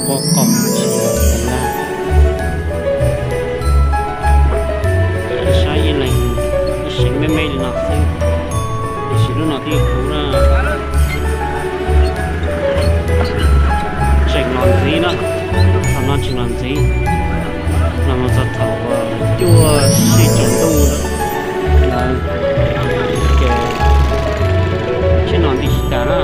Pom qom tsis los xav laj, saib ib leeg ib seem me me li no xwb, tiam sis lub no twb yog kuv na. Tseem los ntxiv na, thaum no tseem los ntxiv, los mus txog thaum uas cuaj sij tsaus ntuj lawm, ces tsheb no nti tsis tas na.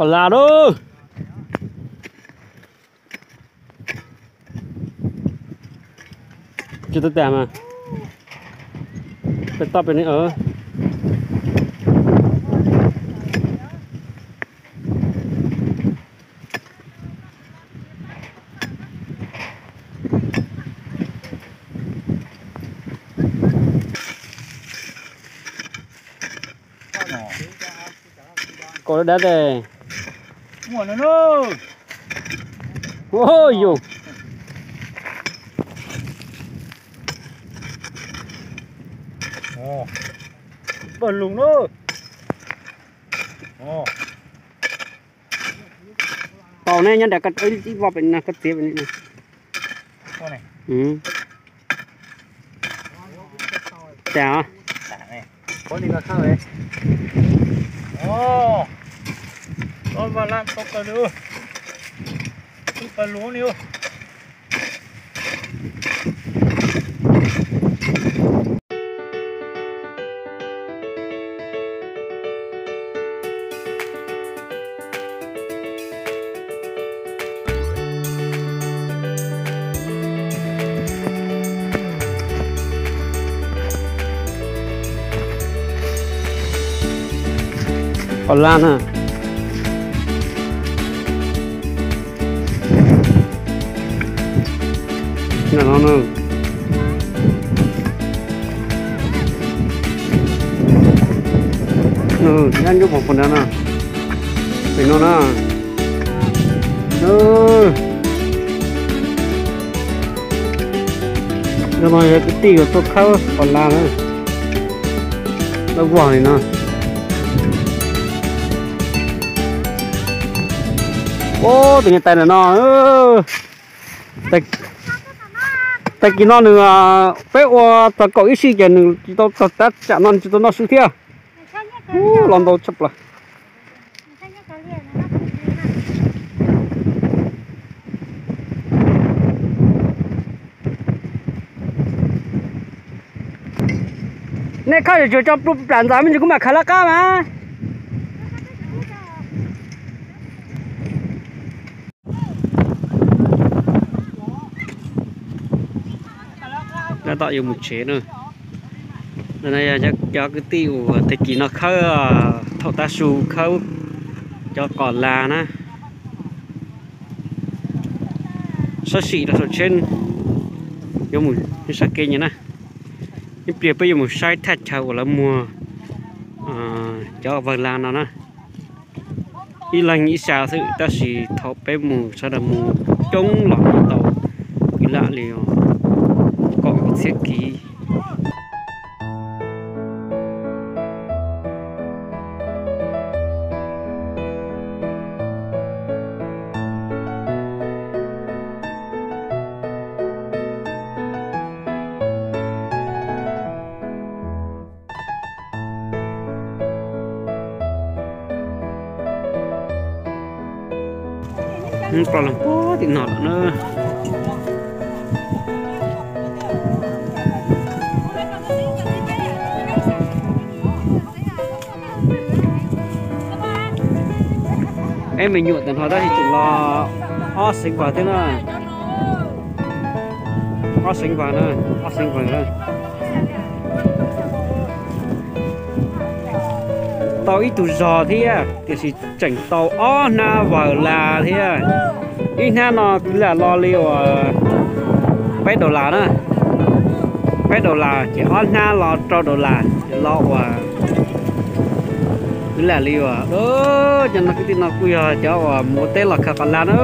Qos las lauj. Tsis tau tas mas. Peb toj peb ne. Kaum dab tes. Yus, pawg lug na. Tau ne, nyob nram koj ib voj pem no koj txiav pem no. Tas. Qos las na. Nyob nruab pom pom nrad no. Pem no na. No no yog kwv tij uas tuaj khawb qos las na. Lawv vog li no. Ub, tus niam tais ntawm no. Tag kis no nws, peb ua txog kaum ib sij ces nws tsis tau txog tab tsam no nws tsis tau noj su thiab. Ub, los ntau tshaj plaws. Nej khawb yuav tsum tso plam ntxaws me ntsis kuv mam khawv lawv qab mas. Tab tom yuav mus tsev na. No yog cov kwv tij uas tag kis no khawb, thaum tav su khawb cov qos las na. Sab sim rau saum tsheb yuav mus sab kev nyias na. Ib pliag peb yuav mus saib thaj chaw uas lawv muag cov vawg las no na. Ib leeg ib sab xwb tab sis thaum peb mus sawv daws mus coob los tau kwv lam li kaum txhiab kiv. Pom los puag tim no lawm na. Peb me nyuam tag nrho tab sis tseem los ob xeev vawg thiab na. Ob xeev vawg na, ob xeev vawg na. Tau ib tug zog thiab tiam sis tseem tau ob hnab vawg las thiab. Ib hnab no kwv lam los li uas peb dollar na, peb dollar ces ob hnab los rau dollar ces los uas kwv lam li uas, cov no kwv tij no kuj yog cov uas mus ua teb los khaws qos las na.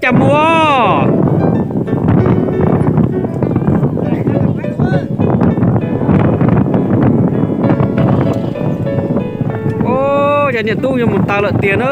Cas mus. Ov, cov niam tub yuav mus taws lawm tiag na.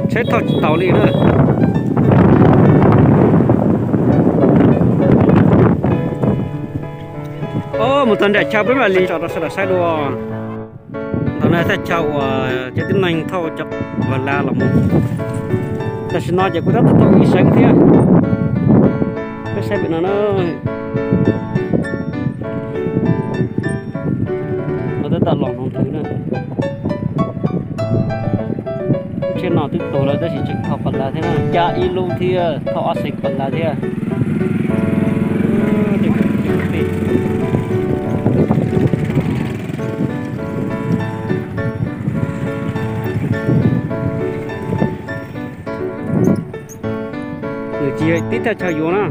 Tsheb thauj tsis taus li na. Ov, mus txog nram chaw peb mam li tso rau sawv daws saib dua. Ntawm no thaj chaw uas cov tib neeg thauj cov vawg la los mus. Tam sim no ces kuv tab tom tau ib seev thiab. Peb saib pem no na. Lawv tab tom los hnoos nthwv na. Lub tsheb no twb tuag lawm tab sis tseem thauj pas las thiab na, cab ib lub thiab thauj ob xeev pas las thiab. Nws tsis yog tib thaj chaw yuav na,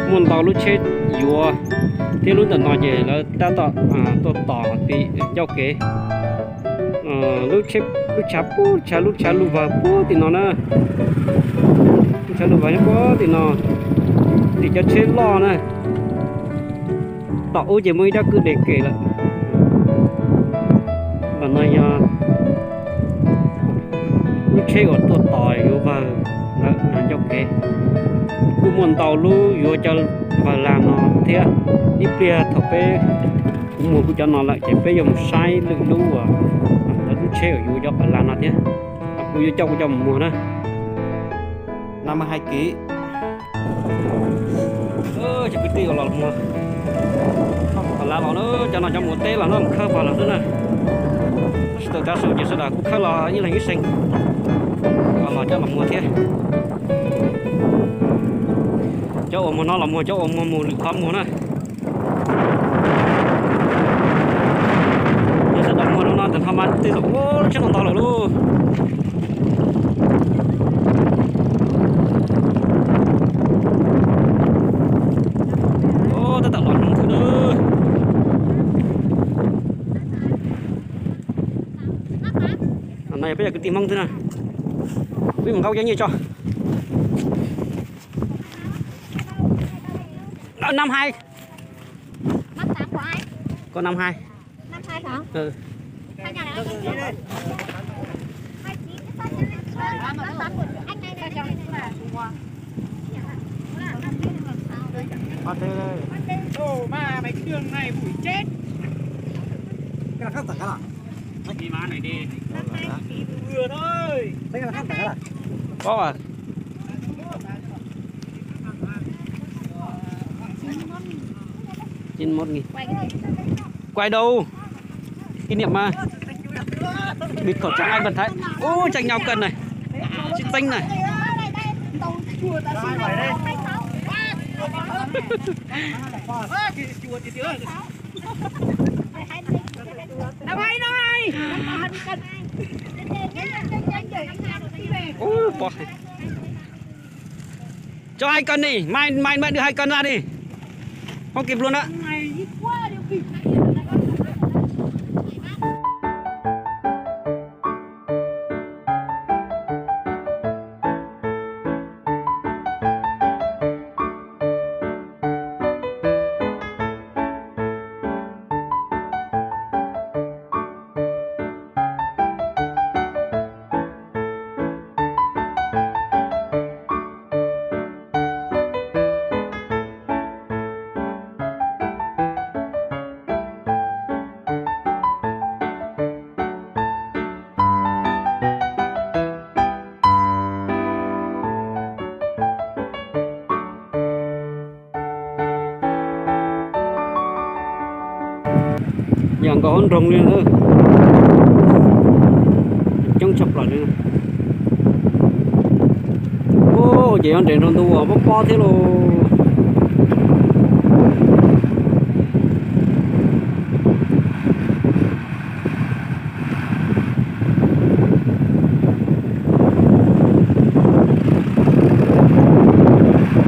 muaj ntau lub tsheb yuav thiab. Lub ntawm no ces lawv tab tom tuaj tos tim ncauj kev. Lub tsheb, lub tshav puag tshav, lub tshav lub vawg puag tim no na. Lub tshav lub vawg nyob puag tim no, tim cov tsheb loj na. Tom ub ces muaj ib rab kwj deg ke lawm. Ntawm no yog lub tsheb uas tuaj tos yuav vawg ntawm ncauj kev. Kuj muaj ntau lub yuav cov vawg lag no thiab. Ib pliag thaum peb, kuv muag kuv cov no lawm ces peb yuav mus saib lwm lub uas lawv lub tsheb uas yuav cov vawg lag no thiab. Kuv yuav coj kuv cov mus muag na. Năm mươi hai ký. Cov kwv tij los muag, los los na, cov no cov mus teb los no mus khawb pog los xwb na. Tab sis tawm tav su ces sawv daws kuj khawb los ib leeg ib xees, los coj los muag thiab. Cov uas muag no los muag, cov uas muag mus lwm qhov muag na. Yog sawv daws muag no ntawm no mas tej zaum ua lub tsheb no ntau lawm lauj. Tab tom los hnoos nthwv na. No yog peb yog kwv tij Hmoob xwb na. Peb mus nqa cov nyiaj tso. Năm hai. Có năm hai. Năm hai hả? Ừ. Ôi, mà mấy cái đường này bụi chết. Cái là khắc tỏi cái là? Cái má này đi. Năm hai ký vừa thôi. Cái là khắc tỏi cái là? Có à? Chín mốt nghìn. Quay đâu? Kinh nghiệm mà. Bịt khẩu trang anh Văn Thái. Ui, chênh nhau cân này. Chị Tinh này. Năm hai năm hai. Ui, bò. Cho hai cân đi, mai mai mai đưa hai cân ra đi. Không kịp luôn á. Yog nkaus hauv nroog li na, coob tshaj plaws li. Ua ces yuav nres nraug ntuj uas pob pob thiab lauj.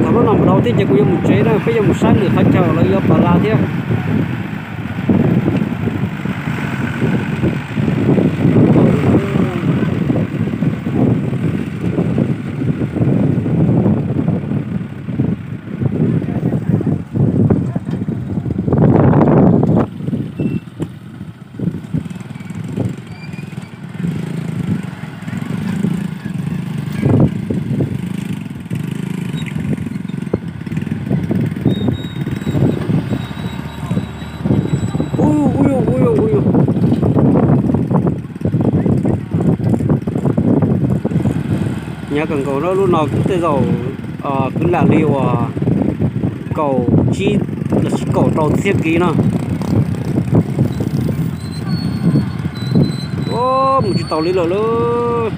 Thaum lub no mus dhau thiab ces kuv yuav mus tsev na, peb yuav mus saib lwm qhov chaw lawv yuav pas las thiab. Nyob kawg nkaus na, lub no kuj tej zaum kwv lam li uas kaum tsib los sis kaum rau txhiab kiv no. Mus tsis taus li lawm lauj.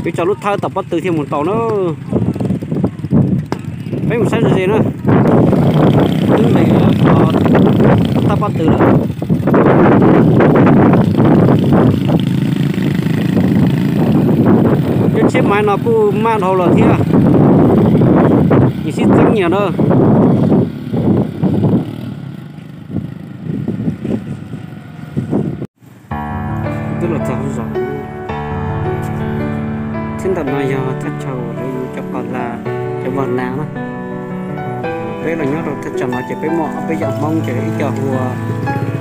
Peb tso lub thawb tom pob tw thiaj mus tau na. Peb mus saib ze ze na. Twb nqis thawb pob tw lawm. Cov tsheb maiv no kuj maj dhau lawm thiab. Nws sib txeeb nyiam na. Twb los txog zos. Tsheb ntawm no yog thaj chaw uas lawv yuav cov qos la, cov vawg la na. Peb los nyob rau thaj chaw no ces peb muaj ob peb yam Hmoob ces ib co hu ua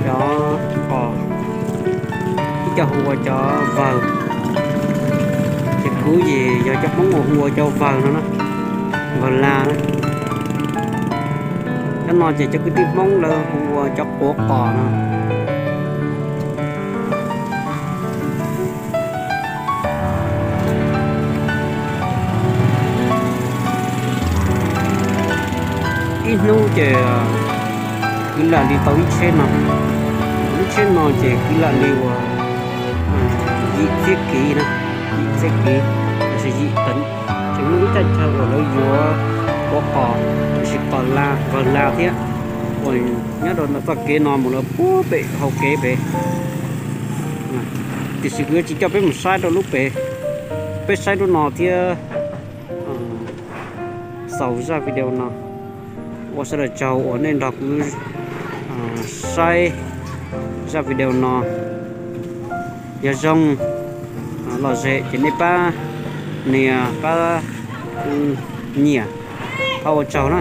cov qos, ib co hu ua cov vawg. Ces kuv ces yog cov Hmoob uas hu ua cov vawg no na, vawg la na. Cov no ces cov kwv tij Hmoob lawv hu ua cov quav qos no. Ib hnub ces kwv lam li tau ib tsheb no. Lub tsheb no ces kwv lam li uas yim txhiab kiv na, yim txhiab kiv, los sis yim teev. Ces muaj ib thaj chaw uas lawv yuav quav qos los sis qos la, vawg la thiab, uas nyob rau ntawm txoj kev no mus lawm puag pem hauv kev pem. Tiam sis kuv yuav tsis coj peb mus saib rau lub pem, peb saib lub no thiab xaus zaj video no. Ua sawv daws tsaug uas nej nrog kuv saib zaj video no. Yog zoo lom zem ces nej pab nias pab nyiam, pab ua tsaug na.